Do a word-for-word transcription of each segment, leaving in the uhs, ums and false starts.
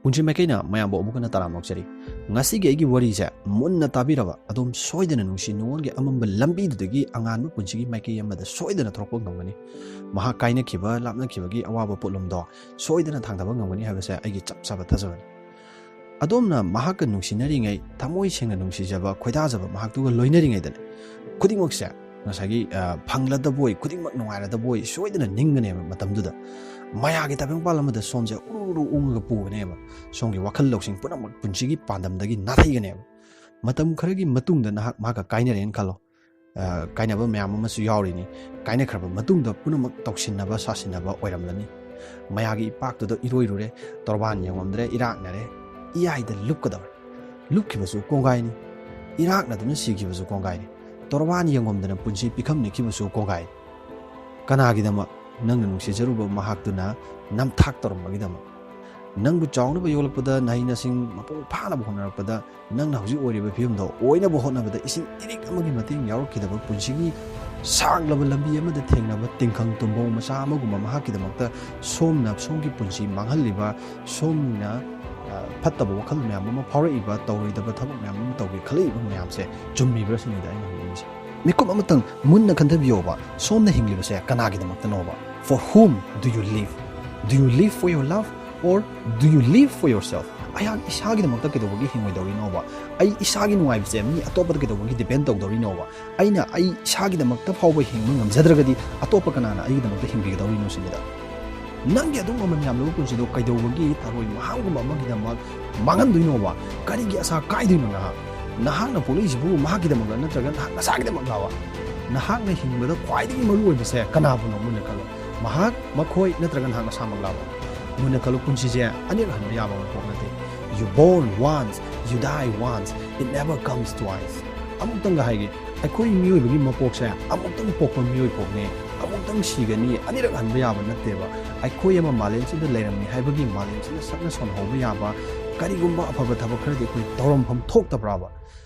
ꯄꯨꯟꯁꯤ ꯃꯥꯏꯀꯩꯅ ꯃꯌꯥꯝꯕꯨ ꯑꯃꯨꯛ ꯍꯟꯅ ꯇꯔꯥꯝꯅ ꯑꯣꯛꯆꯔꯤ꯫ ꯉꯁꯤꯒꯤ ꯑꯩꯒꯤ ꯋꯥꯔꯤꯁꯦ ꯃꯨꯟꯅ ꯇꯥꯕꯤꯔꯕ ꯑꯗꯣꯝ ꯁꯣꯏꯗꯅ ꯅꯨꯡꯁꯤ ꯅꯨꯡꯉꯣꯟꯒꯤ ꯑꯃꯝꯕ ꯂꯝꯕꯤꯗꯨꯗꯒꯤ ꯑꯉꯥꯟꯕ ꯄꯨꯟꯁꯤꯒꯤ ꯃꯥꯏꯀꯩ ꯑꯃꯗ ꯁꯣꯏꯗꯅ ꯊꯣꯔꯛꯄ ꯉꯝꯒꯅꯤ꯫ ꯃꯍꯥꯛ ꯀꯥꯏꯅꯈꯤꯕ ꯂꯥꯞꯅꯈꯤꯕꯒꯤ ꯑꯋꯥꯕ ꯄꯣꯠꯂꯨꯝꯗꯣ ꯁꯣꯏꯗꯅ ꯊꯥꯡꯊꯕ ꯉꯝꯒꯅꯤ ꯍꯥꯏꯕꯁꯦ ꯑꯩꯒꯤ ꯆꯞ ꯆꯥꯕ ꯊꯥꯖꯕꯅꯤ꯫ ꯑꯗꯣꯝꯅ ꯃꯍꯥꯛꯀ ꯅꯨꯡꯁꯤꯅꯔꯤꯉꯩ ꯊꯃꯣꯏ ꯁꯦꯡꯅ ꯅꯨꯡꯁꯤꯖꯕ ꯈꯣꯏꯗꯥꯖꯕ ꯃꯍꯥꯛꯇꯨꯒ ꯂꯣꯏꯅꯔꯤꯉꯩꯗꯅꯦ ꯈꯨꯗꯤꯡꯃꯛꯁꯦ ꯉꯁꯥꯏꯒꯤ ꯐꯪꯂꯗꯕꯣꯏ ꯈꯨꯗꯤꯡꯃꯛ ꯅꯨꯡꯉꯥꯏꯔꯗꯕꯣꯏ ꯁꯣꯏꯗꯅ ꯅꯤꯡꯒꯅꯦꯕ꯫ ꯃꯇꯝꯗꯨꯗ ꯃꯌꯥꯒꯤ ꯇꯥꯏꯕꯪꯄꯥꯜ ꯑꯃꯗ ꯁꯣꯝꯁꯦ ꯎꯔꯨ ꯎꯔꯨ ꯎꯪꯉꯒ ꯄꯨꯒꯅꯦꯕ꯫ ꯁꯣꯝꯒꯤ ꯋꯥꯈꯜ ꯂꯧꯁꯤꯡ ꯄꯨꯝꯅꯃꯛ ꯄꯨꯟꯁꯤꯒꯤ ꯄꯥꯟꯗꯝꯗꯒꯤ ꯅꯥꯊꯩꯒꯅꯦꯕ꯫ ꯃꯇꯝ ꯈꯔꯒꯤ ꯃꯇꯨꯡꯗ ꯅꯍꯥꯛ ꯃꯍꯥꯛꯀ ꯀꯥꯏꯅꯔꯦꯅ ꯈꯜꯂꯣ꯫ ꯀꯥꯏꯅꯕ ꯃꯌꯥꯝ ꯑꯃꯁꯨ ꯌꯥꯎꯔꯤꯅꯤ꯫ ꯀꯥꯏꯅꯈ꯭ꯔꯕ ꯃꯇꯨꯡꯗ ꯄꯨꯝꯅꯃꯛ ꯇꯧꯁꯤꯟꯅꯕ ꯁꯥꯁꯤꯟꯅꯕ ꯑꯣꯏꯔꯝꯂꯅꯤ꯫ ꯃꯌꯥꯒꯤ ꯏꯄꯥꯛꯇꯨꯗ ꯏꯔꯣꯏꯔꯨꯔꯦ, ꯇꯣꯔꯕꯥꯟ ꯌꯦꯡꯉꯝꯗ꯭ꯔꯦ, ꯏꯔꯥꯛꯅꯔꯦ, ꯏꯌꯥꯏꯗ ꯂꯨꯞꯀꯗꯧꯔꯦ꯫ ꯂꯨꯞꯈꯤꯕꯁꯨ ꯀꯣꯡꯒꯥꯏꯅꯤ, ꯏꯔꯥꯛꯅꯗꯨꯅ ꯁꯤꯈꯤꯕꯁꯨ ꯀꯣꯡꯒꯥꯏꯅꯤ, ꯇꯣꯔꯕꯥꯟ ꯌꯦꯡꯉꯝꯗꯅ ꯄꯨꯟꯁꯤ ꯄꯤꯈꯝ ꯅꯤꯛꯈꯤꯕꯁꯨ ꯀꯣꯡꯒꯥꯏꯅꯤ꯫ ꯀꯅꯥꯒꯤꯗꯃꯛ? ꯅꯪꯅ ꯅꯨꯡꯁꯤꯖꯔꯨꯕ ꯃꯍꯥꯛꯇꯨꯅ ꯅꯝꯊꯥꯛ ꯇꯧꯔꯝꯕꯒꯤꯗꯃꯛ꯫ ꯅꯪꯕꯨ ꯆꯥꯎꯅꯕ ꯌꯣꯛꯂꯛꯄꯗ, ꯅꯍꯩ ꯅꯁꯤꯡ ꯃꯄꯨꯡ ꯐꯥꯅꯕ ꯍꯣꯠꯅꯔꯛꯄꯗ, ꯅꯪꯅ ꯍꯧꯖꯤꯛ ꯑꯣꯏꯔꯤꯕ ꯐꯤꯕꯝꯗꯣ ꯑꯣꯏꯅꯕ ꯍꯣꯠꯅꯕꯗ ꯏꯁꯤꯡ ꯏꯔꯤꯛ ꯑꯃꯒꯤ ꯃꯇꯦꯡ ꯌꯥꯎꯔꯛꯈꯤꯗꯕ ꯄꯨꯟꯁꯤꯒꯤ ꯁꯥꯡꯂꯕ ꯂꯝꯕꯤ ꯑꯃꯗ ꯊꯦꯡꯅꯕ ꯇꯤꯡꯈꯪ ꯇꯨꯝꯕꯧ ꯃꯆꯥ ꯑꯃꯒꯨꯝꯕ ꯃꯍꯥꯛꯀꯤꯗꯃꯛꯇ ꯁꯣꯝꯅ ꯁꯣꯝꯒꯤ ꯄꯨꯟꯁꯤ ꯃꯥꯡꯍꯜꯂꯤꯕ, ꯁꯣꯝꯅ ꯐꯠꯇꯕ ꯋꯥꯈꯜ ꯃꯌꯥꯝ ꯑꯃ ꯐꯥꯎꯔꯛꯏꯕ, ꯇꯧꯔꯣꯏꯗꯕ ꯊꯕꯛ ꯃꯌꯥꯝ ꯑꯃ ꯇꯧꯒꯦ ꯈꯜꯂꯛꯏꯕ ꯃꯌꯥꯝꯁꯦ ꯆꯨꯝꯃꯤꯕ꯭ꯔꯥ ꯁꯤꯅꯤꯗ ꯑꯩꯅ ꯍꯪꯅꯤꯡꯉꯤꯁꯦ꯫ ꯃꯤꯀꯨꯞ ꯑꯃꯇꯪ ꯃꯨꯟꯅ ꯈꯟꯊꯕꯤꯌꯣꯕ꯫ ꯁꯣꯝꯅ ꯍꯤꯡꯂꯤꯕꯁꯦ ꯀꯅꯥꯒꯤꯗꯃꯛꯇꯅꯣꯕ? For whom do you live? Do you live for your love, or do you live for yourself? ꯑꯩꯍꯥꯛ ꯏꯁꯥꯒꯤꯗꯃꯛꯇ ꯀꯩꯗꯧꯕꯒꯤ ꯍꯤꯡꯉꯣꯏꯗꯧꯔꯤꯅꯣꯕ? ꯑꯩ ꯏꯁꯥꯒꯤ ꯅꯨꯡꯉꯥꯏꯕꯁꯦ ꯃꯤ ꯑꯇꯣꯞꯄꯗ ꯀꯩꯗꯧꯕꯒꯤ depend ꯇꯧꯗꯧꯔꯤꯅꯣꯕ? ꯑꯩꯅ ꯑꯩ ꯏꯁꯥꯒꯤꯗꯃꯛꯇ ꯐꯥꯎꯕ ꯍꯤꯡꯕ ꯉꯝꯖꯗ꯭ꯔꯒꯗꯤ ꯑꯇꯣꯞꯄ ꯀꯅꯥꯅ ꯑꯩꯒꯤꯗꯃꯛꯇ ꯍꯤꯡꯕꯤꯒꯗꯧꯔꯤꯅꯣ ꯁꯤꯅꯤꯗ꯫ ꯅꯪꯒꯤ ꯑꯗꯨꯝ ꯃꯃꯜ ꯌꯥꯝꯂꯕ ꯄꯨꯟꯁꯤꯗꯣ ꯀꯩꯗꯧꯕꯒꯤ ꯊꯔꯣꯏ ꯃꯍꯥꯡꯒꯨꯝꯕ ꯑꯃꯒꯤꯗꯃꯛ ꯃꯥꯡꯍꯟꯗꯣꯏꯅꯣꯕ? ꯀꯔꯤꯒꯤ ꯑꯁꯥ ꯀꯥꯏꯗꯣꯏꯅꯣ ꯅꯍꯥꯛ? ꯅꯍꯥꯛꯅ ꯄꯣꯛꯂꯛꯏꯁꯤꯕꯨ ꯃꯍꯥꯛꯀꯤꯗꯃꯛꯂ ꯅꯠꯇ꯭ꯔꯒ ꯅꯍꯥꯛ ꯅꯁꯥꯒꯤꯗꯃꯛꯂꯕ? ꯅꯍꯥꯛꯅ ꯍꯤꯡꯕꯗ ꯈ꯭ꯋꯥꯏꯗꯒꯤ ꯃꯔꯨ ꯑꯣꯏꯕꯁꯦ ꯀꯅꯥꯕꯨꯅꯣ ꯃꯨꯟꯅ ꯈꯜꯂꯣ꯫ ꯃꯍꯥꯛ, ꯃꯈꯣꯏ ꯅꯠꯇ꯭ꯔꯒ ꯅꯍꯥꯛ ꯅꯁꯥꯃꯛꯂꯕ? ꯃꯨꯟꯅ ꯈꯜꯂꯨ, ꯄꯨꯟꯁꯤꯁꯦ ꯑꯅꯤꯔꯛ ꯍꯟꯕ ꯌꯥꯕ ꯃꯄꯣꯛ ꯅꯠꯇꯦ꯫ You born once, you die once, it never comes twice. ꯑꯃꯨꯛꯇꯪꯒ ꯍꯥꯏꯒꯦ, ꯑꯩꯈꯣꯏ ꯃꯤꯑꯣꯏꯕꯒꯤ ꯃꯄꯣꯛꯁꯦ ꯑꯃꯨꯛꯇꯪ ꯄꯣꯛꯄ ꯃꯤꯑꯣꯏ ꯄꯣꯛꯅꯦ, ꯑꯃꯨꯛꯇꯪ ꯁꯤꯒꯅꯤ, ꯑꯅꯤꯔꯛ ꯍꯟꯕ ꯌꯥꯕ ꯅꯠꯇꯦꯕ꯫ ꯑꯩꯈꯣꯏ ꯑꯃ ꯃꯥꯂꯦꯝꯁꯤꯗ ꯂꯩꯔꯝꯃꯤ ꯍꯥꯏꯕꯒꯤ ꯃꯥꯂꯦꯝꯁꯤꯗ ꯁꯛꯅ ꯁꯣꯟꯍꯧꯕ ꯌꯥꯕ ꯀꯔꯤꯒꯨꯝꯕ ꯑꯐꯕ ꯊꯕꯛ ꯈꯔꯗꯤ ꯑꯩꯈꯣꯏ ꯇꯧꯔꯝꯐꯝ ꯊꯣꯛꯇꯕ꯭ꯔꯥꯕ?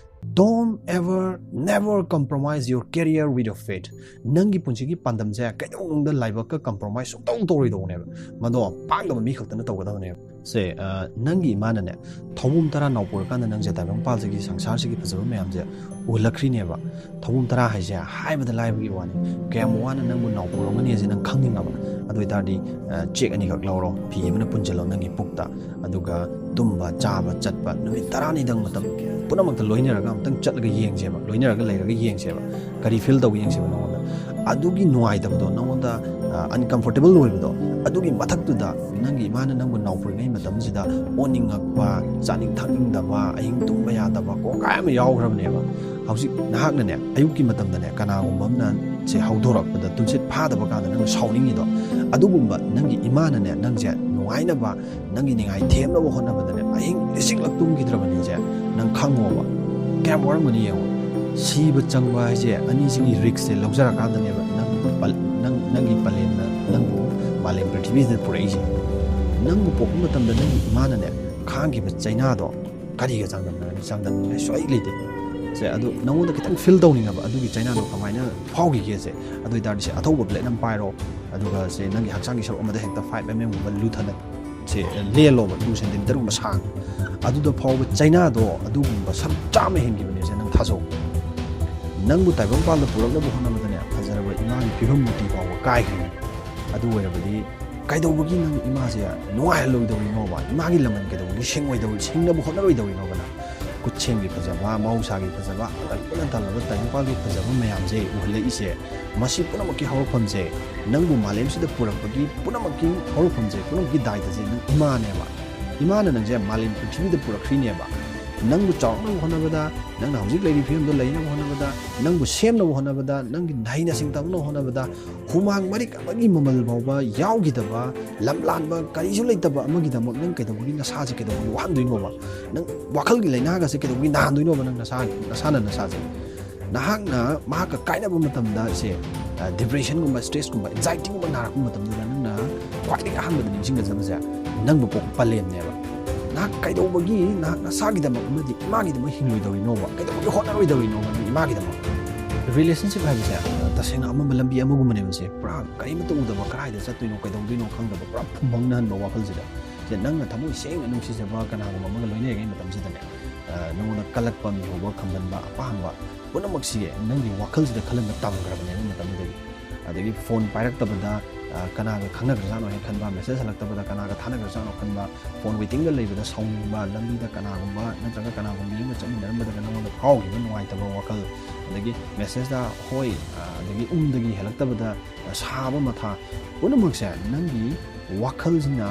Don't ever, never compromise your career with your faith. ꯅꯪꯒꯤ ꯄꯨꯟꯁꯤꯒꯤ ꯄꯥꯟꯗꯝꯁꯦ ꯀꯩꯗꯧꯅꯨꯡꯗ ꯂꯥꯏꯕꯛꯀ compromise ꯁꯨꯡꯇꯧ ꯇꯧꯔꯣꯏꯗꯧꯕꯅꯦꯕ꯫ ꯃꯗꯣ ꯄꯥꯡꯗꯕ ꯃꯤ ꯈꯛꯇꯅ ꯇꯧꯒꯗꯕꯅꯦꯕ꯫ ꯁꯦ, ꯑ, ꯅꯪꯒꯤ ꯏꯃꯥꯅꯅꯦ, ꯊꯧꯕꯨꯝ ꯇꯔꯥ ꯅꯥꯎꯄꯨꯔꯀꯥꯟꯗ ꯅꯪꯁꯦ ꯇꯥꯏꯕꯪꯄꯥꯜꯁꯤꯒꯤ ꯁꯪꯁꯥꯔꯁꯤꯒꯤ ꯐꯖꯕ ꯃꯌꯥꯝꯁꯦ ꯎꯍꯜꯂꯛꯈ꯭ꯔꯤꯅꯦꯕ꯫ ꯊꯧꯕꯨꯝ ꯇꯔꯥ ꯍꯥꯏꯁꯦ ꯍꯥꯏꯕꯗ ꯂꯥꯏꯕꯒꯤ ꯋꯥꯅꯤ꯫ ꯀꯌꯥꯝ ꯋꯥꯅ ꯅꯪꯕꯨ ꯅꯥꯎꯄꯨꯔꯝꯒꯅꯤ ꯍꯥꯏꯁꯦ ꯅꯪ ꯈꯪꯅꯤꯡꯉꯕ? ꯑꯗꯨ ꯑꯣꯏꯇꯥꯔꯗꯤ, ꯑ, ꯆꯦꯛ ꯑꯅꯤꯈꯛ ꯂꯧꯔꯣ, ꯐꯤ ꯑꯃꯅ ꯄꯨꯟꯁꯤꯜꯂꯣ ꯅꯪꯒꯤ ꯄꯨꯛꯇ, ꯑꯗꯨꯒ ꯇꯨꯝꯕ, ꯆꯥꯕ, ꯆꯠꯄ, ꯅꯨꯃꯤꯠ ꯇꯔꯥꯅꯤꯗꯪ ꯃꯇꯝ ꯄꯨꯝꯅꯃꯛꯇ ꯂꯣꯏꯅꯔꯒ ꯑꯃꯨꯛꯇꯪ ꯆꯠꯂꯒ ꯌꯦꯡꯁꯦꯕ, ꯂꯣꯏꯅꯔꯒ ꯂꯩꯔꯒ ꯌꯦꯡꯁꯦꯕ꯫ ꯀꯔꯤ ꯐꯤꯜ ꯇꯧꯕ ꯌꯦꯡꯁꯦꯕ ꯅꯉꯣꯟꯗ꯫ ꯑꯗꯨꯒꯤ ꯅꯨꯡꯉꯥꯏꯇꯕꯗꯣ, ꯅꯉꯣꯟꯗ, ꯑ, ꯑꯟꯀꯝꯐꯣꯔꯇꯦꯕꯜ ꯑꯣꯏꯕꯗꯣ, ꯑꯗꯨꯒꯤ ꯃꯊꯛꯇꯨꯗ ꯅꯪꯒꯤ ꯏꯃꯥꯅ ꯅꯪꯕꯨ ꯅꯥꯎꯄꯨꯔꯤꯉꯩ ꯃꯇꯝꯁꯤꯗ ꯑꯣꯅꯤꯡꯉꯛꯄ, ꯆꯥꯅꯤꯡ ꯊꯛꯅꯤꯡꯗꯕ, ꯑꯍꯤꯡ ꯇꯨꯝꯕ ꯌꯥꯗꯕ, ꯀꯣꯡꯒꯥꯏ ꯑꯃ ꯌꯥꯎꯈ꯭ꯔꯕꯅꯦꯕ꯫ ꯍꯧꯖꯤꯛ ꯅꯍꯥꯛꯅꯅꯦ, ꯑꯌꯨꯛꯀꯤ ꯃꯇꯝꯗꯅꯦ, ꯀꯅꯥꯒꯨꯝꯕ ꯑꯃꯅ ꯁꯦ ꯍꯧꯗꯣꯔꯛꯄꯗ ꯇꯨꯝꯁꯤꯠ ꯐꯥꯗꯕ ꯀꯥꯟꯗ ꯅꯪꯅ ꯁꯥꯎꯅꯤꯡꯉꯤꯗꯣ, ꯑꯗꯨꯒꯨꯝꯕ ꯅꯪꯒꯤ ꯏꯃꯥꯅꯅꯦ, ꯅꯪꯁꯦ ꯅꯨꯡꯉꯥꯏꯅꯕ, ꯅꯪꯒꯤ ꯅꯤꯡꯉꯥꯏ ꯊꯦꯝꯅꯕ ꯍꯣꯠꯅꯕꯗꯅꯦ, ꯑꯍꯤꯡ ꯂꯤꯁꯤꯡꯂꯛ ꯇꯨꯝꯈꯤꯗ꯭ꯔꯕꯅꯤꯁꯦ ꯅꯪ ꯈꯪꯉꯣꯕ꯫ ꯀꯌꯥꯝ ꯋꯥꯔꯝꯒꯅꯤ ꯌꯦꯡꯉꯣ꯫ ꯁꯤꯕ ꯆꯪꯕ ꯍꯥꯏꯁꯦ ꯑꯅꯤꯁꯤꯒꯤ ꯔꯤꯛꯁꯁꯦ ꯂꯧꯖꯔꯀꯥꯟꯗꯅꯦꯕ ꯅꯪ ꯄꯜ-, ꯅꯪ, ꯅꯪꯒꯤ ꯄꯂꯦꯝꯅ ꯅꯪꯕꯨ ꯃꯥꯂꯦꯝ ꯄ꯭ꯔꯤꯊꯤꯕꯤꯁꯤꯗ ꯄꯨꯔꯛꯏꯁꯦ꯫ ꯅꯪꯕꯨ ꯄꯣꯛꯄ ꯃꯇꯝꯗ ꯅꯪꯒꯤ ꯏꯃꯥꯅꯅꯦ ꯈꯥꯡꯈꯤꯕ ꯆꯩꯅꯥꯗꯣ ꯀꯔꯤꯒ ꯆꯥꯡꯗꯝꯅꯒꯅꯤ? ꯆꯥꯡꯗꯝꯅꯤꯡꯉꯥꯏ ꯁꯨꯡꯂꯩ ꯂꯩꯇꯦ꯫ ꯁꯦ, ꯑꯗꯨ ꯅꯉꯣꯟꯗ ꯈꯤꯇꯪ ꯐꯤꯜ ꯇꯧꯅꯤꯡꯉꯕ ꯑꯗꯨꯒꯤ ꯆꯩꯅꯥꯗꯣ ꯀꯃꯥꯏꯅ ꯐꯥꯎꯈꯤꯒꯦꯁꯦ꯫ ꯑꯗꯨ ꯑꯣꯏꯇꯥꯔꯗꯤ ꯁꯦ, ꯑꯊꯧꯕ ꯕ꯭ꯂꯦꯗ ꯑꯃ ꯄꯥꯏꯔꯣ, ꯑꯗꯨꯒ ꯁꯦ, ꯅꯪꯒꯤ ꯍꯛꯆꯥꯡꯒꯤ ꯁꯔꯨꯛ ꯑꯃꯗ ꯍꯦꯛꯇ ꯐꯥꯏꯚ ꯑꯦꯝ ꯑꯦꯝꯒꯨꯝꯕ ꯂꯨꯊꯅ ꯁꯦ, ꯂꯦꯜꯂꯣꯕ, ꯇꯨ ꯁꯦꯟꯇꯤꯃꯤꯇꯔꯒꯨꯝꯕ ꯁꯥꯡꯅ꯫ ꯑꯗꯨꯗ ꯐꯥꯎꯕ ꯆꯩꯅꯥꯗꯣ ꯑꯗꯨꯒꯨꯝꯕ ꯁꯔꯨꯛ ꯆꯥꯝꯃ ꯍꯦꯟꯈꯤꯕꯅꯦꯁꯦ ꯅꯪ ꯊꯥꯖꯧ꯫ ꯅꯪꯕꯨ ꯇꯥꯏꯕꯪꯄꯥꯜꯗ ꯄꯨꯔꯛꯅꯕ ꯍꯣꯠꯅꯕꯗꯅꯦ, ꯐꯖꯔꯕ ꯏꯃꯥꯒꯤ ꯐꯤꯕꯝ ꯃꯨꯔꯇꯤ ꯐꯥꯎꯕ ꯀꯥꯏꯈ꯭ꯔꯤꯅꯤ꯫ ꯑꯗꯨ ꯑꯣꯏꯔꯕꯗꯤ ꯀꯩꯗꯧꯕꯒꯤ ꯅꯪ ꯏꯃꯥꯁꯦ ꯅꯨꯡꯉꯥꯏꯍꯜꯂꯣꯏꯗꯧꯔꯤꯅꯣꯕ? ꯏꯃꯥꯒꯤ ꯂꯃꯟ ꯀꯩꯗꯧꯕꯒꯤ ꯁꯤꯡꯉꯣꯏꯗꯧ-, ꯁꯤꯡꯅꯕ ꯍꯣꯠꯅꯔꯣꯏꯗꯧꯔꯤꯅꯣꯕ ꯅꯪ? ꯈꯨꯠꯁꯦꯝꯒꯤ ꯐꯖꯕ, ꯃꯍꯧꯁꯥꯒꯤ ꯐꯖꯕ, ꯑꯇꯟꯕꯅ ꯇꯜꯂꯕ ꯇꯥꯏꯕꯪꯄꯥꯜꯒꯤ ꯐꯖꯕ ꯃꯌꯥꯝꯁꯦ ꯎꯍꯜꯂꯛꯏꯁꯦ, ꯃꯁꯤ ꯄꯨꯝꯅꯃꯛꯀꯤ ꯍꯧꯔꯛꯐꯝꯁꯦ, ꯅꯪꯕꯨ ꯃꯥꯂꯦꯝꯁꯤꯗ ꯄꯨꯔꯛꯄꯒꯤ ꯄꯨꯝꯅꯃꯛꯀꯤ ꯍꯧꯔꯛꯐꯝꯁꯦ, ꯄꯨꯝꯅꯃꯛꯀꯤ ꯗꯥꯏꯇꯁꯦ ꯅꯪ ꯏꯃꯥꯅꯦꯕ꯫ ꯏꯃꯥꯅ ꯅꯪꯁꯦ ꯃꯥꯂꯦꯝ ꯄ꯭ꯔꯤꯊꯤꯕꯤꯗ ꯄꯨꯔꯛꯈ꯭ꯔꯤꯅꯦꯕ꯫ ꯅꯪꯕꯨ ꯆꯥꯎꯔꯛꯅꯕ ꯍꯣꯠꯅꯕꯗ, ꯅꯪꯅ ꯍꯧꯖꯤꯛ ꯂꯩꯔꯤꯕ ꯐꯤꯕꯝꯗꯣ ꯂꯩꯅꯕ ꯍꯣꯠꯅꯕꯗ, ꯅꯪꯕꯨ ꯁꯦꯝꯅꯕ ꯍꯣꯠꯅꯕꯗ, ꯅꯪꯒꯤ ꯅꯍꯩ ꯅꯁꯤꯡ ꯇꯝꯅꯕ ꯍꯣꯠꯅꯕꯗ, ꯍꯨꯃꯥꯡ ꯃꯔꯤꯛ ꯑꯃꯒꯤ ꯃꯃꯜ ꯐꯥꯎꯕ ꯌꯥꯎꯈꯤꯗꯕ, ꯂꯝꯂꯥꯟꯕ ꯀꯔꯤꯁꯨ ꯂꯩꯇꯕ ꯑꯃꯒꯤꯗꯃꯛ ꯅꯪ ꯀꯩꯗꯧꯕꯒꯤ ꯅꯁꯥꯁꯦ ꯀꯩꯗꯧꯕꯒꯤ ꯋꯥꯍꯟꯗꯣꯏꯅꯣꯕ? ꯅꯪ ꯋꯥꯈꯜꯒꯤ ꯂꯥꯏꯅꯥꯒꯁꯦ ꯀꯩꯗꯧꯕꯒꯤ ꯅꯥꯍꯟꯗꯣꯏꯅꯣꯕ ꯅꯪ ꯅꯁꯥ, ꯅꯁꯥꯅ ꯅꯁꯥꯁꯦ? ꯅꯍꯥꯛꯅ ꯃꯍꯥꯛꯀ ꯀꯥꯏꯅꯕ ꯃꯇꯝꯗ ꯁꯦ, ꯑ, ꯗꯤꯄ꯭ꯔꯦꯁꯟꯒꯨꯝꯕ, ꯁ꯭ꯇ꯭ꯔꯦꯁꯀꯨꯝꯕ, ꯑꯦꯟꯖꯥꯏꯇꯤꯒꯨꯝꯕ ꯅꯥꯔꯛꯄ ꯃꯇꯝꯗꯨꯗ ꯅꯪꯅ ꯈ꯭ꯋꯥꯏꯗꯒꯤ ꯑꯍꯥꯟꯕꯗ ꯅꯤꯡꯁꯤꯡꯒꯗꯕꯁꯦ ꯅꯪꯕꯨ ꯄꯣꯛꯄ ꯄꯂꯦꯝꯅꯦꯕ꯫ ꯅꯍꯥꯛ ꯀꯩꯗꯧꯕꯒꯤ ꯅꯍꯥꯛ ꯅꯁꯥꯒꯤꯗꯃꯛ ꯑꯃꯗꯤ ꯏꯃꯥꯒꯤꯗꯃꯛ ꯍꯤꯡꯂꯣꯏꯗꯧꯔꯤꯅꯣꯕ? ꯀꯩꯗꯧꯕꯒꯤ ꯍꯣꯠꯅꯔꯣꯏꯗꯧꯔꯤꯅꯣꯕ ꯅꯪ ꯏꯃꯥꯒꯤꯗꯃꯛ? ꯔꯤꯂꯦꯁꯟꯁꯤꯞ ꯍꯥꯏꯕꯁꯦ, ꯑ, ꯇꯁꯦꯡꯅ ꯑꯃꯝꯕ ꯂꯝꯕꯤ ꯑꯃꯒꯨꯝꯕꯅꯦꯕ ꯁꯦ꯫ ꯄꯨꯔꯥ ꯀꯔꯤꯃꯠꯇ ꯎꯗꯕ, ꯀꯗꯥꯏꯗ ꯆꯠꯇꯣꯏꯅꯣ, ꯀꯩꯗꯧꯗꯣꯏꯅꯣ ꯈꯪꯗꯕ, ꯄꯨꯔꯥ ꯐꯨꯝꯕꯪꯅꯍꯟꯕ ꯋꯥꯈꯜꯁꯤꯗ꯫ ꯁꯦ ꯅꯪꯅ ꯊꯃꯣꯏ ꯁꯦꯡꯅ ꯅꯨꯡꯁꯤꯖꯕ ꯀꯅꯥꯒꯨꯝꯕ ꯑꯃꯒ ꯂꯣꯏꯅꯔꯤꯉꯩ ꯃꯇꯝꯁꯤꯗꯅꯦ, ꯅꯉꯣꯟꯗ ꯀꯜꯂꯛꯄ, ꯃꯤꯍꯧꯕ, ꯈꯝꯕꯟꯕ, ꯑꯄꯥꯝꯕ ꯄꯨꯝꯅꯃꯛꯁꯤꯒꯤ ꯅꯪꯒꯤ ꯋꯥꯈꯜꯁꯤꯗ ꯈꯜꯍꯟꯕ ꯇꯝꯈ꯭ꯔꯕꯅꯦꯕ ꯃꯇꯝꯗꯨꯗꯒꯤ꯫ ꯑꯗꯒꯤ ꯐꯣꯟ ꯄꯥꯏꯔꯛꯇꯕꯗ ꯀꯅꯥꯒ ꯈꯪꯅꯈ꯭ꯔꯖꯥꯠꯅꯣ ꯍꯥꯏꯅ ꯈꯟꯕ, ꯃꯦꯁꯦꯖ ꯍꯜꯂꯛꯇꯕꯗ ꯀꯅꯥꯒ ꯊꯥꯅꯈ꯭ꯔꯖꯥꯠꯅꯣ ꯈꯟꯕ, ꯐꯣꯟ ꯋꯦꯇꯤꯡꯗ ꯂꯩꯕꯗ ꯁꯥꯎꯅꯤꯡꯕ, ꯂꯝꯕꯤꯗ ꯀꯅꯥꯒꯨꯝꯕ ꯅꯠꯇ꯭ꯔꯒ ꯀꯅꯥꯒꯨꯝꯕꯤ ꯑꯃꯒ ꯆꯠꯃꯤꯟꯅꯔꯝꯕꯗꯒ ꯅꯉꯣꯟꯗ ꯐꯥꯎꯈꯤꯕ ꯅꯨꯡꯉꯥꯏꯇꯕ ꯋꯥꯈꯜ, ꯑꯗꯒꯤ ꯃꯦꯁꯦꯖꯇ ꯍꯣꯏ, ꯑꯗꯒꯤ ꯎꯝꯗꯒꯤ ꯍꯦꯜꯂꯛꯇꯕꯗ ꯁꯥꯕ ꯃꯊꯥ, ꯄꯨꯝꯅꯃꯛꯁꯦ ꯅꯪꯒꯤ ꯋꯥꯈꯜꯁꯤꯅ,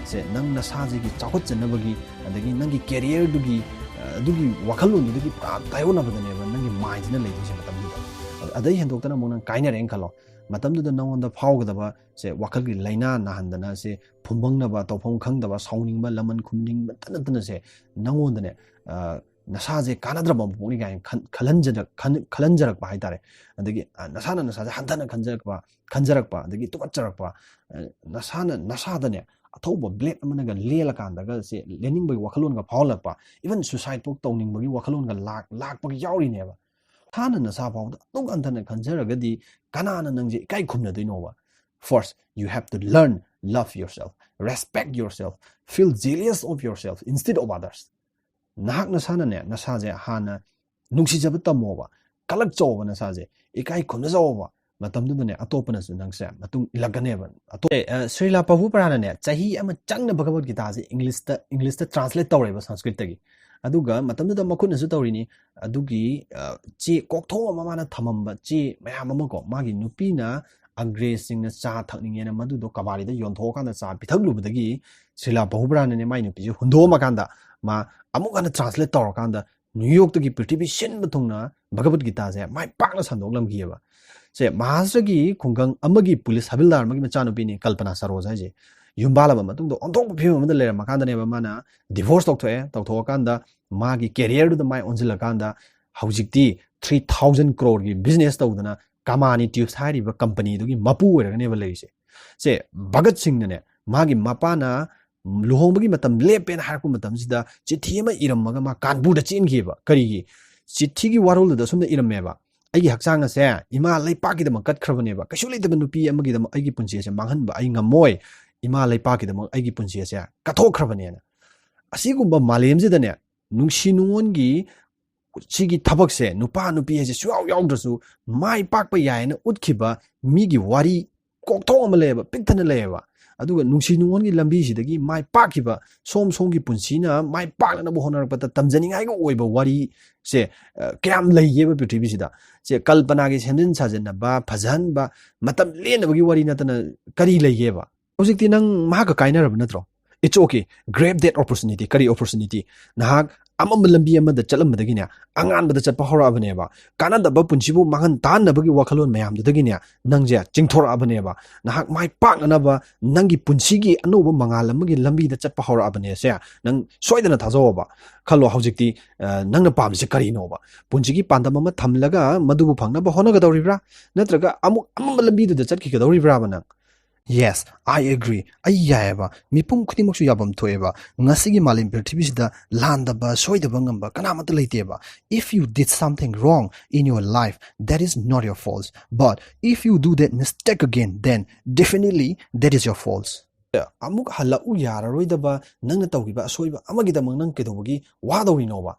ꯁꯦ ꯅꯪ ꯅꯁꯥꯁꯤꯒꯤ ꯆꯥꯎꯈꯠꯆꯅꯕꯒꯤ, ꯑꯗꯒꯤ ꯅꯪꯒꯤ ꯀꯦꯔꯤꯌꯔꯗꯨꯒꯤ, ꯑꯗꯨꯒꯤ ꯋꯥꯈꯜꯂꯣꯟꯗꯨꯗꯒꯤ ꯄꯨꯔꯥ ꯇꯥꯏꯑꯣꯟꯅꯕꯗꯅꯦꯕ ꯅꯪꯒꯤ ꯃꯥꯏꯟꯁꯤꯅ ꯂꯩꯗꯣꯏꯁꯦ ꯃꯇꯝꯗꯨꯗ꯫ ꯑꯗꯩ ꯍꯦꯟꯗꯣꯛꯇꯅ ꯑꯃꯨꯛ ꯅꯪ ꯀꯥꯏꯅꯔꯦꯅ ꯈꯜꯂꯣ, ꯃꯇꯝꯗꯨꯗ ꯅꯉꯣꯟꯗ ꯐꯥꯎꯒꯗꯕ ꯁꯦ ꯋꯥꯈꯜꯒꯤ ꯂꯥꯏꯅꯥ ꯅꯥꯍꯟꯗꯅ ꯁꯦ ꯐꯨꯝꯕꯪꯅꯕ, ꯇꯧꯐꯝ ꯈꯪꯗꯕ, ꯁꯥꯎꯅꯤꯡꯕ, ꯂꯃꯟ ꯈꯨꯝꯅꯤꯡꯕ ꯅꯠꯇ ꯅꯠꯇꯅ ꯁꯦ ꯅꯉꯣꯟꯗꯅꯦ ꯅꯁꯥꯁꯦ ꯀꯥꯟꯅꯗ꯭ꯔꯕ ꯑꯃ ꯄꯣꯛꯅꯤ ꯀꯥꯏꯅ ꯈꯜꯍꯟꯖꯔꯛꯄ ꯍꯥꯏꯇꯥꯔꯦ꯫ ꯑꯗꯒꯤ ꯅꯁꯥꯅ ꯅꯁꯥꯁꯦ ꯍꯟꯊꯅ ꯈꯟꯖꯔꯛꯄ, ꯈꯟꯖꯔꯛꯄ ꯑꯗꯒꯤ ꯇꯨꯀꯠꯆꯔꯛꯄ, ꯅꯁꯥꯅ ꯅꯁꯥꯗꯅꯦ ꯑꯊꯧꯕ ꯕ꯭ꯂꯦꯠ ꯑꯃꯅꯒ ꯂꯦꯜꯂꯀꯥꯟꯗꯒ ꯁꯦ ꯂꯦꯟꯅꯤꯡꯕꯒꯤ ꯋꯥꯈꯜꯂꯣꯟꯒ ꯐꯥꯎꯍꯜꯂꯛꯄ, ꯏꯚꯟ ꯁꯨꯁꯥꯏꯠ ꯐꯥꯎ ꯇꯧꯅꯤꯡꯕꯒꯤ ꯋꯥꯈꯜꯂꯣꯟꯒ ꯂꯥꯛ ꯂꯥꯛꯄꯒ ꯌꯥꯎꯔꯤꯅꯦꯕ꯫ ꯅꯁꯥꯅ ꯅꯁꯥ ꯐꯥꯎꯗ ꯑꯗꯨꯛ ꯍꯟꯊꯅ ꯈꯟꯖꯔꯒꯗꯤ ꯀꯅꯥꯅ ꯅꯪꯁꯦ ꯏꯀꯥꯏ ꯈꯨꯝꯅꯗꯣꯏꯅꯣꯕ? First, you have to learn love yourself, respect yourself, feel jealous of yourself instead of others. ꯅꯍꯥꯛ ꯅꯁꯥꯅꯅꯦ ꯅꯁꯥꯁꯦ ꯍꯥꯟꯅ ꯅꯨꯡꯁꯤꯖꯕ ꯇꯝꯃꯣꯕ, ꯀꯂꯛꯆꯧꯕ ꯅꯁꯥꯁꯦ, ꯏꯀꯥꯏ ꯈꯨꯝꯅꯖꯧꯕ꯫ ꯃꯇꯝꯗꯨꯗꯅꯦ ꯑꯇꯣꯞꯄꯅꯁꯨ ꯅꯪꯁꯦ ꯃꯇꯨꯡ ꯏꯜꯂꯛꯀꯅꯦꯕ꯫ ꯑꯇꯣꯞ-, ꯑꯦ, ꯑ, ꯁ꯭ꯔꯤꯂꯥ ꯄ꯭ꯔꯚꯨꯄꯥꯔꯥꯅꯅꯦ ꯆꯍꯤ ꯑꯃ ꯆꯪꯅ ꯚꯒꯕꯠ ꯒꯤꯇꯥꯁꯦ ꯏꯪꯂꯤꯁꯇ, ꯏꯪꯂꯤꯁꯇ ꯇ꯭ꯔꯥꯟꯁꯂꯦꯠ ꯇꯧꯔꯦꯕ ꯁꯪꯁꯀ꯭ꯔꯤꯠꯇꯒꯤ꯫ ꯑꯗꯨꯒ ꯃꯇꯝꯗꯨꯗ ꯃꯈꯨꯠꯅꯁꯨ ꯇꯧꯔꯤꯅꯤ꯫ ꯑꯗꯨꯒꯤ, ꯑ, ꯆꯦ ꯀꯣꯛꯊꯣꯛꯑ ꯑꯃ ꯃꯥꯅ ꯊꯝꯃꯝꯕ ꯆꯦ ꯃꯌꯥꯝ ꯑꯃ ꯀꯣ, ꯃꯥꯒꯤ ꯅꯨꯄꯤꯅ ꯑꯪꯒ꯭ꯔꯦꯖꯁꯤꯡꯅ ꯆꯥ ꯊꯛꯅꯤꯡꯉꯦꯅ ꯃꯗꯨꯗꯣ ꯀꯕꯥꯔꯤꯗ ꯌꯣꯟꯊꯣꯛꯑꯀꯥꯟꯗ ꯆꯥ ꯄꯤꯊꯛꯂꯨꯕꯗꯒꯤ ꯁ꯭ꯔꯤꯂꯥ ꯄ꯭ꯔꯚꯨꯄꯥꯔꯥꯅꯅꯦ ꯃꯥꯏ ꯅꯨꯄꯤꯁꯦ ꯍꯨꯟꯗꯣꯛꯑꯝꯃꯀꯥꯟꯗ ꯃꯥ ꯑꯃꯨꯛ ꯍꯟꯅ ꯇ꯭ꯔꯥꯟꯁꯂꯦꯠ ꯇꯧꯔꯀꯥꯟꯗ ꯅ꯭ꯌꯨ ꯌꯣꯔꯛꯇꯒꯤ ꯄ꯭ꯔꯤꯊꯤꯕꯤ ꯁꯤꯟꯕ ꯊꯨꯡꯅ ꯚꯒꯕꯠ ꯒꯤꯇꯥꯁꯦ ꯃꯥꯏ ꯄꯥꯛꯅ ꯁꯟꯗꯣꯛꯂꯝꯈꯤꯑꯕ꯫ ꯁꯦ ꯃꯍꯥꯔꯥꯁꯇ꯭ꯔꯒꯤ ꯈꯨꯡꯒꯪ ꯑꯃꯒꯤ ꯄꯨꯂꯤꯁ ꯍꯕꯤꯜꯗꯥꯔ ꯑꯃꯒꯤ ꯃꯆꯥꯅꯨꯄꯤꯅꯤ ꯀꯜꯄꯅꯥ ꯁꯔꯣꯖ ꯍꯥꯏꯁꯦ꯫ ꯌꯨꯝ ꯄꯥꯜꯂꯕ ꯃꯇꯨꯡꯗ ꯑꯣꯟꯊꯣꯛꯄ ꯐꯤꯕꯝ ꯑꯃꯗ ꯂꯩꯔꯝꯃꯀꯥꯟꯗꯅꯦꯕ ꯃꯥꯅ ꯗꯤꯚꯣꯔꯁ ꯇꯧꯊꯣꯛꯑꯦ꯫ ꯇꯧꯊꯣꯛꯑꯀꯥꯟꯗ ꯃꯥꯒꯤ ꯀꯦꯔꯤꯌꯔꯗꯨꯗ ꯃꯥꯏ ꯑꯣꯟꯁꯤꯜꯂꯀꯥꯟꯗ ꯍꯧꯖꯤꯛꯇꯤ ꯊ꯭ꯔꯤ ꯊꯥꯎꯖꯟ ꯀ꯭ꯔꯣꯔꯒꯤ ꯕꯤꯖꯤꯅꯦꯁ ꯇꯧꯗꯅ ꯀꯃꯥꯅꯤ ꯇ꯭ꯌꯨꯕꯁ ꯍꯥꯏꯔꯤꯕ ꯀꯝꯄꯅꯤꯗꯨꯒꯤ ꯃꯄꯨ ꯑꯣꯏꯔꯒꯅꯦꯕ ꯂꯩꯔꯤꯁꯦ꯫ ꯁꯦ ꯚꯒꯠ ꯁꯤꯡꯅꯅꯦ ꯃꯥꯒꯤ ꯃꯄꯥꯅ ꯂꯨꯍꯣꯡꯕꯒꯤ ꯃꯇꯝ ꯂꯦꯞꯄꯦꯅ ꯍꯥꯏꯔꯛꯄ ꯃꯇꯝꯁꯤꯗ ꯆꯤꯊꯤ ꯑꯃ ꯏꯔꯝꯃꯒ ꯃꯥ ꯀꯥꯟꯄꯨꯔꯗ ꯆꯦꯟꯈꯤꯑꯕ꯫ ꯀꯔꯤꯒꯤ? ꯆꯤꯊꯤꯒꯤ ꯋꯥꯔꯣꯜꯗꯨꯗ ꯑꯁꯨꯝꯅ ꯏꯔꯝꯃꯦꯕ, "ꯑꯩꯒꯤ ꯍꯛꯆꯥꯡ ꯑꯁꯦ ꯏꯃꯥ ꯂꯩꯄꯥꯛꯀꯤꯗꯃꯛ ꯀꯠꯈ꯭ꯔꯕꯅꯦꯕ, ꯀꯩꯁꯨ ꯂꯩꯇꯕ ꯅꯨꯄꯤ ꯑꯃꯒꯤꯗꯃꯛ ꯑꯩꯒꯤ ꯄꯨꯟꯁꯤ ꯑꯁꯦ ꯃꯥꯡꯍꯟꯕ ꯑꯩ ꯉꯝꯃꯣꯏ꯫ ꯏꯃꯥ ꯂꯩꯄꯥꯛꯀꯤꯗꯃꯛ ꯑꯩꯒꯤ ꯄꯨꯟꯁꯤ ꯑꯁꯦ ꯀꯠꯊꯣꯛꯈ꯭ꯔꯕꯅꯦꯅ꯫ ꯑꯁꯤꯒꯨꯝꯕ ꯃꯥꯂꯦꯝꯁꯤꯗꯅꯦ, ꯅꯨꯡꯁꯤ ꯅꯨꯡꯉꯣꯟꯒꯤ ꯁꯤꯒꯤ ꯊꯕꯛꯁꯦ, ꯅꯨꯄꯥ ꯅꯨꯄꯤ ꯍꯥꯏꯁꯦ ꯁꯨꯌꯥꯎ ꯌꯥꯎꯗ꯭ꯔꯁꯨ, ꯃꯥꯏ ꯄꯥꯛꯄ ꯌꯥꯏꯅ ꯎꯠꯈꯤꯕ ꯃꯤꯒꯤ ꯋꯥꯔꯤ ꯀꯣꯛꯊꯣꯡ ꯑꯃ ꯂꯩꯌꯦꯕ, ꯄꯤꯛ ꯊꯟꯅ ꯂꯩꯌꯦꯕ꯫ ꯑꯗꯨꯒ ꯅꯨꯡꯁꯤ ꯅꯨꯡꯉꯣꯟꯒꯤ ꯂꯝꯕꯤꯁꯤꯗꯒꯤ ꯃꯥꯏ ꯄꯥꯛꯈꯤꯕ, ꯁꯣꯝ ꯁꯣꯝꯒꯤ ꯄꯨꯟꯁꯤꯅ ꯃꯥꯏ ꯄꯥꯛꯅꯅꯕ ꯍꯣꯠꯅꯔꯛꯄꯗ ꯇꯝꯖꯅꯤꯡꯉꯥꯏꯒ ꯑꯣꯏꯕ ꯋꯥꯔꯤꯁꯦ, ꯑ, ꯀꯌꯥꯝ ꯂꯩꯒꯦꯕ ꯄ꯭ꯔꯤꯊꯤꯕꯤꯁꯤꯗ? ꯁꯦ, ꯀꯜꯄꯅꯥꯒꯤ ꯁꯦꯝꯖꯤꯟ ꯁꯥꯖꯤꯟꯅꯕ, ꯐꯖꯍꯟꯕ, ꯃꯇꯝ ꯂꯦꯟꯅꯕꯒꯤ ꯋꯥꯔꯤ ꯅꯠꯇꯅ ꯀꯔꯤ ꯂꯩꯒꯦꯕ? ꯍꯧꯖꯤꯛꯇꯤ ꯅꯪ ꯃꯍꯥꯛꯀ ꯀꯥꯏꯅꯔꯕ ꯅꯠꯇ꯭ꯔꯣ? It's okay. Grab that opportunity. ꯀꯔꯤ opportunity? ꯅꯍꯥꯛ ꯑꯃꯝꯕ ꯂꯝꯕꯤ ꯑꯃꯗ ꯆꯠꯂꯝꯕꯗꯒꯤꯅꯦ, ꯑꯉꯥꯟꯕꯗ ꯆꯠꯄ ꯍꯧꯔꯛꯑꯕꯅꯦꯕ꯫ ꯀꯥꯟꯅꯗꯕ ꯄꯨꯟꯁꯤꯕꯨ ꯃꯥꯡꯍꯟ ꯇꯥꯍꯟꯅꯕꯒꯤ ꯋꯥꯈꯜꯂꯣꯟ ꯃꯌꯥꯝꯗꯨꯗꯒꯤꯅꯦ, ꯅꯪꯁꯦ ꯆꯤꯡꯊꯣꯔꯛꯑꯕꯅꯦꯕ꯫ ꯅꯍꯥꯛ ꯃꯥꯏ ꯄꯥꯛꯅꯅꯕ ꯅꯪꯒꯤ ꯄꯨꯟꯁꯤꯒꯤ ꯑꯅꯧꯕ ꯃꯉꯥꯜ ꯑꯃꯒꯤ ꯂꯝꯕꯤꯗ ꯆꯠꯄ ꯍꯧꯔꯛꯑꯕꯅꯦꯁꯦ ꯅꯪ ꯁꯣꯏꯗꯅ ꯊꯥꯖꯧꯑꯕ꯫ ꯈꯜꯂꯣ, ꯍꯧꯖꯤꯛꯇꯤ, ꯑ, ꯅꯪꯅ ꯄꯥꯝꯃꯤꯁꯦ ꯀꯔꯤꯅꯣꯕ? ꯄꯨꯟꯁꯤꯒꯤ ꯄꯥꯟꯗꯝ ꯑꯃ ꯊꯝꯂꯒ ꯃꯗꯨꯕꯨ ꯐꯪꯅꯕ ꯍꯣꯠꯅꯒꯗꯧꯔꯤꯕ꯭ꯔꯥ? ꯅꯠꯇ꯭ꯔꯒ ꯑꯃꯨꯛ ꯑꯃꯝꯕ ꯂꯝꯕꯤꯗꯨꯗ ꯆꯠꯈꯤꯒꯗꯧꯔꯤꯕ꯭ꯔꯥꯕ ꯅꯪ? Yes, I agree. ꯑꯩ ꯌꯥꯏꯑꯕ꯫ ꯃꯤꯄꯨꯝ ꯈꯨꯗꯤꯡꯃꯛꯁꯨ ꯌꯥꯐꯝ ꯊꯣꯛꯑꯦꯕ꯫ ꯉꯁꯤꯒꯤ ꯃꯥꯂꯦꯝ ꯄ꯭ꯔꯤꯊꯤꯕꯤꯁꯤꯗ ꯂꯥꯟꯗꯕ, ꯁꯣꯏꯗꯕ ꯉꯝꯕ ꯀꯅꯥꯃꯠꯇ ꯂꯩꯇꯦꯕ꯫ If you did something wrong in your life, that is not your fault. But if you do that mistake again, then definitely that is your fault. ꯑꯃꯨꯛ ꯍꯜꯂꯛꯎ ꯌꯥꯔꯔꯣꯏꯗꯕ ꯅꯪꯅ ꯇꯧꯈꯤꯕ ꯑꯁꯣꯏꯕ ꯑꯃꯒꯤꯗꯃꯛ ꯅꯪ ꯀꯩꯗꯧꯕꯒꯤ ꯋꯥꯗꯧꯔꯤꯅꯣꯕ?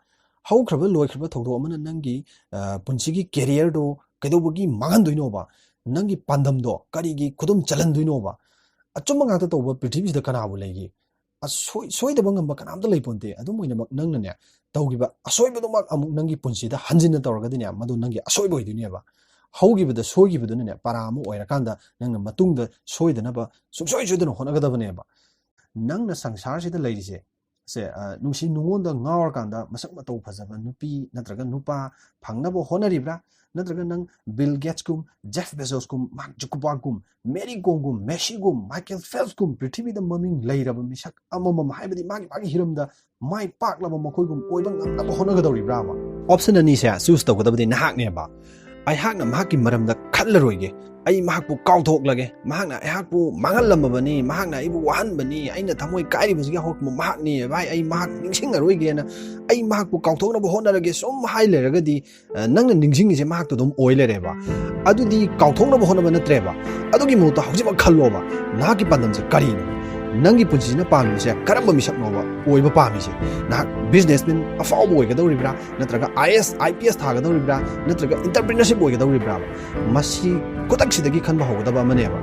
ꯍꯧꯈ꯭ꯔꯕ ꯂꯣꯏꯈ꯭ꯔꯕ ꯊꯧꯗꯣꯛ ꯑꯃꯅ ꯅꯪꯒꯤ, ꯑ, ꯄꯨꯟꯁꯤꯒꯤ career ꯗꯣ ꯀꯩꯗꯧꯕꯒꯤ ꯃꯥꯡꯍꯟꯗꯣꯏꯅꯣꯕ? ꯅꯪꯒꯤ ꯄꯥꯟꯗꯝꯗꯣ ꯀꯔꯤꯒꯤ ꯈꯨꯗꯨꯝ ꯆꯜꯍꯟꯗꯣꯏꯅꯣꯕ? ꯑꯆꯨꯝꯕ ꯉꯥꯛꯇ ꯇꯧꯕ ꯄ꯭ꯔꯤꯊꯤꯕꯤꯁꯤꯗ ꯀꯅꯥꯕꯨ ꯂꯩꯒꯦ? ꯑꯁꯣꯏ-, ꯁꯣꯏꯗꯕ ꯉꯝꯕ ꯀꯅꯥꯝꯇ ꯂꯩꯄꯣꯟꯇꯦ꯫ ꯑꯗꯨꯝ ꯑꯣꯏꯅꯃꯛ ꯅꯪꯅꯅꯦ, ꯇꯧꯈꯤꯕ ꯑꯁꯣꯏꯕꯗꯨꯃꯛ ꯑꯃꯨꯛ ꯅꯪꯒꯤ ꯄꯨꯟꯁꯤꯗ ꯍꯟꯖꯤꯟꯅ ꯇꯧꯔꯒꯗꯤꯅꯦ, ꯃꯗꯨ ꯅꯪꯒꯤ ꯑꯁꯣꯏꯕ ꯑꯣꯏꯗꯣꯏꯅꯦꯕ꯫ ꯍꯧꯈꯤꯕꯗ ꯁꯣꯏꯈꯤꯕꯗꯨꯅꯅꯦ, ꯄꯔꯥ ꯑꯃ ꯑꯣꯏꯔꯀꯥꯟꯗ ꯅꯪꯅ ꯃꯇꯨꯡꯗ ꯁꯣꯏꯗꯅꯕ ꯁꯨꯡꯁꯣꯏ ꯁꯣꯏꯗꯅ ꯍꯣꯠꯅꯒꯗꯕꯅꯦꯕ꯫ ꯅꯪꯅ ꯁꯪꯁꯥꯔꯁꯤꯗ ꯂꯩꯔꯤꯁꯦ, ꯁꯦ, ꯑ, ꯅꯨꯡꯁꯤ ꯅꯨꯡꯉꯣꯟꯗ ꯉꯥꯎꯔꯀꯥꯟꯗ ꯃꯁꯛ ꯃꯇꯧ ꯐꯖꯕ ꯅꯨꯄꯤ ꯅꯠꯇ꯭ꯔꯒ ꯅꯨꯄꯥ ꯐꯪꯅꯕ ꯍꯣꯠꯅꯔꯤꯕ꯭ꯔꯥ? ꯅꯠꯇ꯭ꯔꯒ ꯅꯪ ꯕꯤꯜ ꯒꯦꯠꯁꯀꯨꯝ, ꯖꯦꯐ ꯕꯦꯖꯣꯁꯀꯨꯝ, ꯃꯥꯔꯛ ꯖꯨꯀꯔꯕꯔꯒꯀꯨꯝ, ꯃꯦꯔꯤ ꯀꯣꯝꯒꯨꯝ, ꯃꯦꯁꯤꯒꯨꯝ, ꯃꯥꯏꯀꯦꯜ ꯐꯦꯜꯞꯁꯀꯨꯝ ꯄ꯭ꯔꯤꯊꯤꯕꯤꯗ ꯃꯃꯤꯡ ꯂꯩꯔꯕ ꯃꯤꯁꯛ ꯑꯃꯃꯝ, ꯍꯥꯏꯕꯗꯤ ꯃꯥꯒꯤ ꯃꯥꯒꯤ ꯍꯤꯔꯝꯗ ꯃꯥꯏ ꯄꯥꯛꯂꯕ ꯃꯈꯣꯏꯒꯨꯝ ꯑꯣꯏꯕ ꯉꯝꯅꯕ ꯍꯣꯠꯅꯒꯗꯧꯔꯤꯕ꯭ꯔꯥꯕ? Option ꯑꯅꯤꯁꯦ choose ꯇꯧꯒꯗꯕꯗꯤ ꯅꯍꯥꯛꯅꯦꯕ꯫ ꯑꯩꯍꯥꯛꯅ ꯃꯍꯥꯛꯀꯤ ꯃꯔꯝꯗ ꯈꯜꯂꯔꯣꯏꯒꯦ꯫ ꯑꯩ ꯃꯍꯥꯛꯄꯨ ꯀꯥꯎꯊꯣꯛꯂꯒꯦ, ꯃꯍꯥꯛꯅ ꯑꯩꯍꯥꯛꯄꯨ ꯃꯥꯡꯍꯜꯂꯝꯃꯕꯅꯤ, ꯃꯍꯥꯛꯅ ꯑꯩꯕꯨ ꯋꯥꯍꯟꯕꯅꯤ, ꯑꯩꯅ ꯊꯃꯣꯏ ꯀꯥꯏꯔꯤꯕꯁꯤꯒꯤ ꯍꯧꯔꯛꯄ ꯃꯍꯥꯛꯅꯤ, ꯚꯥꯏ, ꯑꯩ ꯃꯍꯥꯛ ꯅꯤꯡꯁꯤꯡꯉꯔꯣꯏꯒꯦꯅ ꯑꯩ ꯃꯍꯥꯛꯄꯨ ꯀꯥꯎꯊꯣꯛꯅꯕ ꯍꯣꯠꯅꯔꯒꯦ ꯁꯨꯝ ꯍꯥꯏ ꯂꯩꯔꯒꯗꯤ, ꯑ, ꯅꯪꯅ ꯅꯤꯡꯁꯤꯡꯉꯤꯁꯦ ꯃꯍꯥꯛꯇꯣ ꯑꯗꯨꯝ ꯑꯣꯏ ꯂꯩꯔꯦꯕ꯫ ꯑꯗꯨꯗꯤ ꯀꯥꯎꯊꯣꯛꯅꯕ ꯍꯣꯠꯅꯕ ꯅꯠꯇ꯭ꯔꯦꯕ꯫ ꯑꯗꯨꯒꯤ ꯃꯍꯨꯠꯇ ꯍꯧꯖꯤꯛꯃꯛ ꯈꯜꯂꯣꯕ, ꯅꯍꯥꯛꯀꯤ ꯄꯥꯟꯗꯝꯁꯦ ꯀꯔꯤꯅꯣ? ꯅꯪꯒꯤ ꯄꯨꯟꯁꯤꯅ ꯄꯥꯝꯃꯤꯕꯁꯦ ꯀꯔꯝꯕ ꯃꯤꯁꯛꯅꯣꯕ ꯑꯣꯏꯕ ꯄꯥꯝꯃꯤꯁꯦ? ꯅꯍꯥꯛ ꯕꯤꯖꯤꯅꯦꯁꯃꯦꯟ ꯑꯐꯥꯎꯕ ꯑꯣꯏꯒꯗꯧꯔꯤꯕ꯭ꯔꯥ? ꯅꯠꯇ꯭ꯔꯒ ꯑꯥꯏ ꯑꯦꯁ, ꯑꯥꯏ ꯄꯤ ꯑꯦꯁ ꯊꯥꯒꯗꯧꯔꯤꯕ꯭ꯔꯥ? ꯅꯠꯇ꯭ꯔꯒ ꯏꯟꯇꯔꯄ꯭ꯔꯤꯅꯔꯁꯤꯞ ꯑꯣꯏꯒꯗꯧꯔꯤꯕ꯭ꯔꯥ? ꯃꯁꯤ ꯈꯨꯗꯛꯁꯤꯗꯒꯤ ꯈꯟꯕ ꯍꯧꯒꯗꯕ ꯑꯃꯅꯦꯕ꯫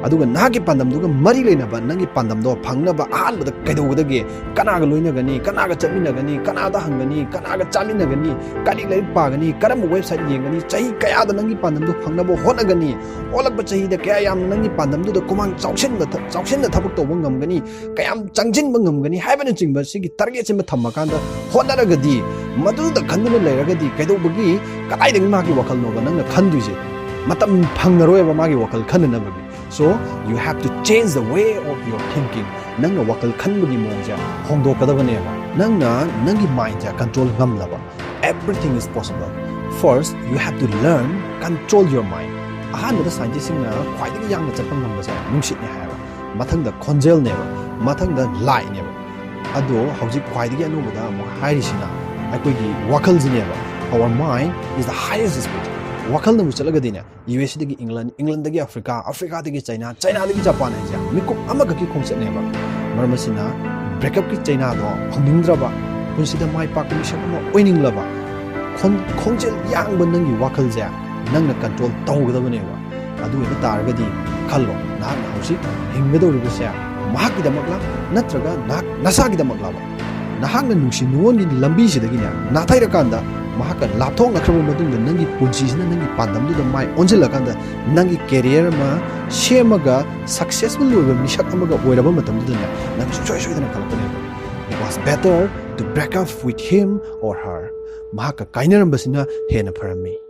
ꯑꯗꯨꯒ ꯅꯍꯥꯛꯀꯤ ꯄꯥꯟꯗꯝꯗꯨꯒ ꯃꯔꯤ ꯂꯩꯅꯕ ꯅꯪꯒꯤ ꯄꯥꯟꯗꯝꯗꯣ ꯐꯪꯅꯕ ꯑꯍꯥꯟꯕꯗ ꯀꯩꯗꯧꯒꯗꯒꯦ? ꯀꯅꯥꯒ ꯂꯣꯏꯅꯒꯅꯤ? ꯀꯅꯥꯒ ꯆꯠꯃꯤꯟꯅꯒꯅꯤ? ꯀꯅꯥꯗ ꯍꯪꯒꯅꯤ? ꯀꯅꯥꯒ ꯆꯥꯃꯤꯟꯅꯒꯅꯤ? ꯀꯔꯤ ꯂꯥꯏꯔꯤꯛ ꯄꯥꯒꯅꯤ? ꯀꯔꯝꯕ ꯋꯦꯕꯁꯥꯏꯠ ꯌꯦꯡꯒꯅꯤ? ꯆꯍꯤ ꯀꯌꯥꯗ ꯅꯪꯒꯤ ꯄꯥꯟꯗꯝꯗꯣ ꯐꯪꯅꯕ ꯍꯣꯠꯅꯒꯅꯤ? ꯑꯣꯜꯂꯛꯄ ꯆꯍꯤꯗ ꯀꯌꯥ ꯌꯥꯝꯅ ꯅꯪꯒꯤ ꯄꯥꯟꯗꯝꯗꯨꯗ ꯈꯨꯃꯥꯡ ꯆꯥꯎꯁꯤꯟꯕ ꯊ-, ꯆꯥꯎꯁꯤꯟꯅ ꯊꯕꯛ ꯇꯧꯕ ꯉꯝꯒꯅꯤ? ꯀꯌꯥꯝ ꯆꯪꯁꯤꯟꯕ ꯉꯝꯒꯅꯤ ꯍꯥꯏꯕꯅꯆꯤꯡꯕ ꯁꯤꯒꯤ ꯇꯥꯔꯒꯦꯠꯁꯤꯃ ꯊꯝꯃꯀꯥꯟꯗ ꯍꯣꯠꯅꯔꯒꯗꯤ, ꯃꯗꯨꯗ ꯈꯟꯗꯨꯅ ꯂꯩꯔꯒꯗꯤ ꯀꯩꯗꯧꯕꯒꯤ, ꯀꯗꯥꯏꯗꯒꯤ ꯃꯍꯥꯛꯀꯤ ꯋꯥꯈꯜꯅꯣꯕ ꯅꯪꯅ ꯈꯟꯗꯣꯏꯁꯦ? ꯃꯇꯝ ꯐꯪꯉꯔꯣꯏꯕ ꯃꯥꯒꯤ ꯋꯥꯈꯜ ꯈꯟꯅꯅꯕꯒꯤ꯫ So you have to change the way of your thinking. ꯅꯪꯅ ꯋꯥꯈꯜ ꯈꯟꯕꯒꯤ ꯃꯑꯣꯡꯁꯦ ꯍꯣꯡꯗꯣꯛꯀꯗꯕꯅꯦꯕ꯫ ꯅꯪꯅ ꯅꯪꯒꯤ ꯃꯥꯏꯟꯁꯦ control ꯉꯝꯂꯕ, everything is possible. First, you have to learn control your mind. ꯑꯍꯥꯟꯕꯗ ꯁꯥꯏꯟꯇꯤꯁꯁꯤꯡꯅ ꯈ꯭ꯋꯥꯏꯗꯒꯤ ꯌꯥꯡꯅ ꯆꯠꯄ ꯉꯝꯕꯁꯦ ꯅꯨꯡꯁꯤꯠꯅꯦ ꯍꯥꯏꯕ, ꯃꯊꯪꯗ ꯈꯣꯟꯖꯦꯜꯅꯦꯕ, ꯃꯊꯪꯗ ꯂꯥꯏꯠꯅꯦꯕ꯫ ꯑꯗꯣ ꯍꯧꯖꯤꯛ ꯈ꯭ꯋꯥꯏꯗꯒꯤ ꯑꯅꯧꯕꯗ ꯑꯃꯨꯛ ꯍꯥꯏꯔꯤꯁꯤꯅ ꯑꯩꯈꯣꯏꯒꯤ ꯋꯥꯈꯜꯁꯤꯅꯦꯕ꯫ Our mind is the highest speed. ꯋꯥꯈꯜꯅꯕꯨ ꯆꯠꯂꯒꯗꯤꯅꯦ, ꯌꯨ ꯑꯦꯁ ꯑꯦꯗꯒꯤ ꯏꯪꯂꯟ, ꯏꯪꯂꯟꯗꯒꯤ ꯑꯐ꯭ꯔꯤꯀꯥ, ꯑꯐ꯭ꯔꯤꯀꯥꯗꯒꯤ ꯆꯩꯅꯥ, ꯆꯩꯅꯥꯗꯒꯤ ꯖꯄꯥꯟ ꯍꯥꯏꯁꯦ ꯃꯤꯀꯨꯞ ꯑꯃꯈꯛꯀꯤ ꯈꯣꯡꯆꯠꯅꯦꯕ꯫ ꯃꯔꯝ ꯑꯁꯤꯅ, ꯕ꯭ꯔꯦꯛꯀꯞꯀꯤ ꯆꯩꯅꯥꯗꯣ ꯐꯪꯅꯤꯡꯗ꯭ꯔꯕ, ꯄꯨꯟꯁꯤꯗ ꯃꯥꯏ ꯄꯥꯛꯄ ꯃꯤꯁꯛ ꯑꯃ ꯑꯣꯏꯅꯤꯡꯂꯕ, ꯈꯣꯟ-, ꯈꯣꯡꯖꯦꯜ ꯌꯥꯡꯕ ꯅꯪꯒꯤ ꯋꯥꯈꯜꯁꯦ ꯅꯪꯅ ꯀꯟꯇ꯭ꯔꯣꯜ ꯇꯧꯒꯗꯕꯅꯦꯕ꯫ ꯑꯗꯨ ꯑꯣꯏꯕ ꯇꯥꯔꯒꯗꯤ ꯈꯜꯂꯣ, ꯅꯍꯥꯛꯅ ꯍꯧꯖꯤꯛ ꯍꯤꯡꯒꯗꯧꯔꯤꯕꯁꯦ ꯃꯍꯥꯛꯀꯤꯗꯃꯛꯂ ꯅꯠꯇ꯭ꯔꯒ ꯅꯍꯥꯛ ꯅꯁꯥꯒꯤꯗꯃꯛꯂꯕ? ꯅꯍꯥꯛꯅ ꯅꯨꯡꯁꯤ ꯅꯨꯡꯉꯣꯟꯒꯤ ꯂꯝꯕꯤꯁꯤꯗꯒꯤꯅꯦ ꯅꯥꯊꯩꯔꯀꯥꯟꯗ, ꯃꯍꯥꯛꯀ ꯂꯥꯞꯊꯣꯛꯅꯈ꯭ꯔꯕ ꯃꯇꯨꯡꯗ, ꯅꯪꯒꯤ ꯄꯨꯟꯁꯤꯁꯤꯅ ꯅꯪꯒꯤ ꯄꯥꯟꯗꯝꯗꯨꯗ ꯃꯥꯏ ꯑꯣꯟꯁꯤꯜꯂꯀꯥꯟꯗ, ꯅꯪꯒꯤ ꯀꯦꯔꯤꯌꯔ ꯑꯃ ꯁꯦꯝꯃꯒ ꯁꯛꯁꯦꯁꯐꯨꯜ ꯑꯣꯏꯕ ꯃꯤꯁꯛ ꯑꯃꯒ ꯑꯣꯏꯔꯕ ꯃꯇꯝꯗꯨꯗꯅꯦ, ꯅꯪ ꯁꯨꯡꯁꯣꯏ ꯁꯣꯏꯗꯅ ꯈꯜꯂꯛꯀꯅꯦꯕ, "It was better to break up with him or her." ꯃꯍꯥꯛꯀ ꯀꯥꯏꯅꯔꯝꯕꯁꯤꯅ ꯍꯦꯟꯅ ꯐꯔꯝꯃꯤ꯫